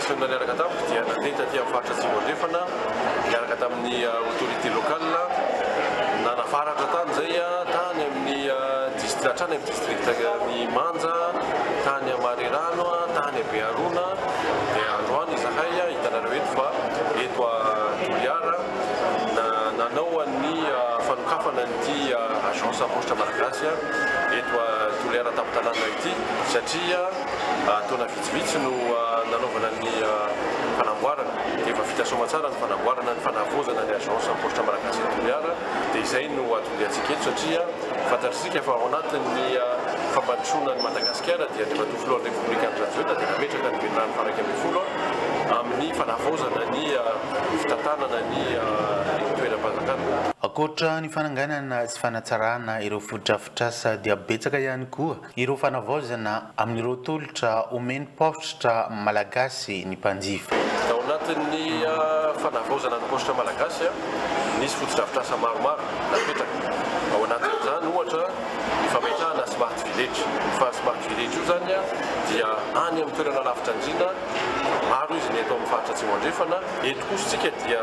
délégation niaraka tamiko dia nandeha taty amin'ny faritra Atsimo Andrefana niaraka tamin'ny autorité locale nanavaratra tany izay tany amin'ny district hatrany amin'ny district ny Manja, tany Marerano, tany Beharona dia androany izahay hitanareo eto fa eto Toliara nanao an'ny fanokafana an'ity agence paositra malagasy eto Toliara tampon-tanàna ity satria taona vitsivitsy no nanaovana ny fanamboarana dia efa vita soamatsara ny fanamboarana ny fanavaozana ny agence paositra malagasy eto Toliara dia izay no atodiantsika eto satria fantatritsika fa ao anatin'ny fampandrosoana an'i Madagasikara dia Andriamatoa Filohan'ny Repoblika Andry Rajoelina dia nametraka ny velirano faha 11 amin'ny fanavaozana ny fitantanana ny toeram-panjakana. Ankoatra ny fananganana sy fanatsarana ireo fotodrafitrasa dia betsaka ihany koa ireo fanavaozana amin'ireo tolotra omen'ny paositra malagasy ny mpanjifa. Tao anatin'ny fanavaozana ny paositra malagasy, nisy fotodrafitrasa maromaro napetraka. Ao anatin'izany ohatra ny fametrahana Smart Village. Fa Smart Village io izany dia any amin'ny toerana lavitra andriana, maro izy ny eto amin'ny faritra Atsimo Andrefana. Eto kosa isika dia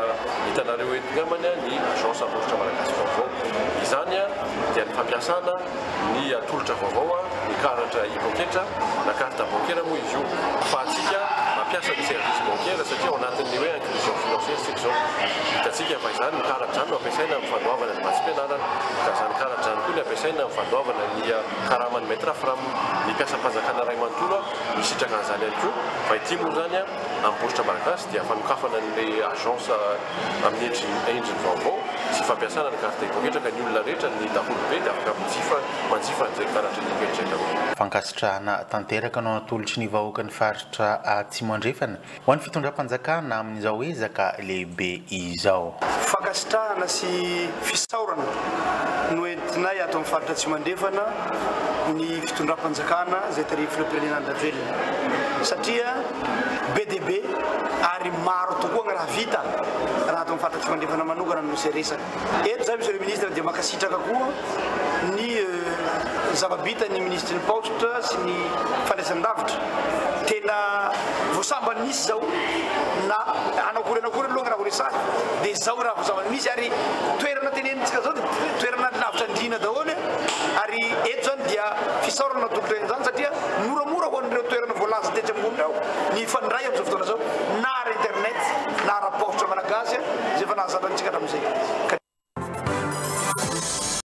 hitanareo eto angambany ny Agence Paositra Malagasy vaovao. Izany dia ny fampiasana ny tolotra vaovao, ny karatra e-poketra na carte bancaire moa izy io, ahafahantsika mampiasa ny service bancaire satria ao anatin'ny hoe inclusion financière isika izao. Hitantsika fa izany ny karatra izany no ampiasaina amin'ny fandoavana ny vatsim-pianarana, ka izany karatra izany koa no ampiasaina amin'ny fandoavana ny karaman'ny maître fram, ny mpiasam-panjakana iray manontolo misitraka an'izany ihany koa, fa ity moa izany amin'ny paositra malagasy dia fanokafana an'ilay agence amin'ny endriny endriny vaovao sy fampiasana ny carte e-poketra ka ny olona rehetra ny daholobe dia afaka mijifa manjifa an'izay karatra e-poketra izay daholo. Fankasitrahana tanteraka no atolotry ny vahoakan'ny faritra Atsimo Andrefana ho an'ny fitondram-panjakana amin'izao ezaka lehibe izao. Fankasitrahana sy fisaorana no entinay ato amin'ny faritra Atsimo Andrefana ny fitondram-panjakana izay tarihin'ny Filoham-pirenena Andry Rajoelina satria be dia be ary maro tokoa ny raha vita raha ato amin'ny faritra Atsimo Andrefana manokana no misy resaka. Eto izay Monsieur le Ministre dia mankasitraka koa ny zava-bitan'ny Minisitry ny Paositra sy ny Fandraisan-davitra. Tena vao sambany nisy izao na hanao akory hanao akory aloha ny raha ho resahina dia izao raha vao sambany misy ary toerana tenenintsika izao dia toerana lavitra andriana daholo ary eto izany dia fisaorana natolotra an'izany satria moramora ho an'ireo toerana voalaza tetsy ambony ireo ny hifandray amin'izao fotoana izao.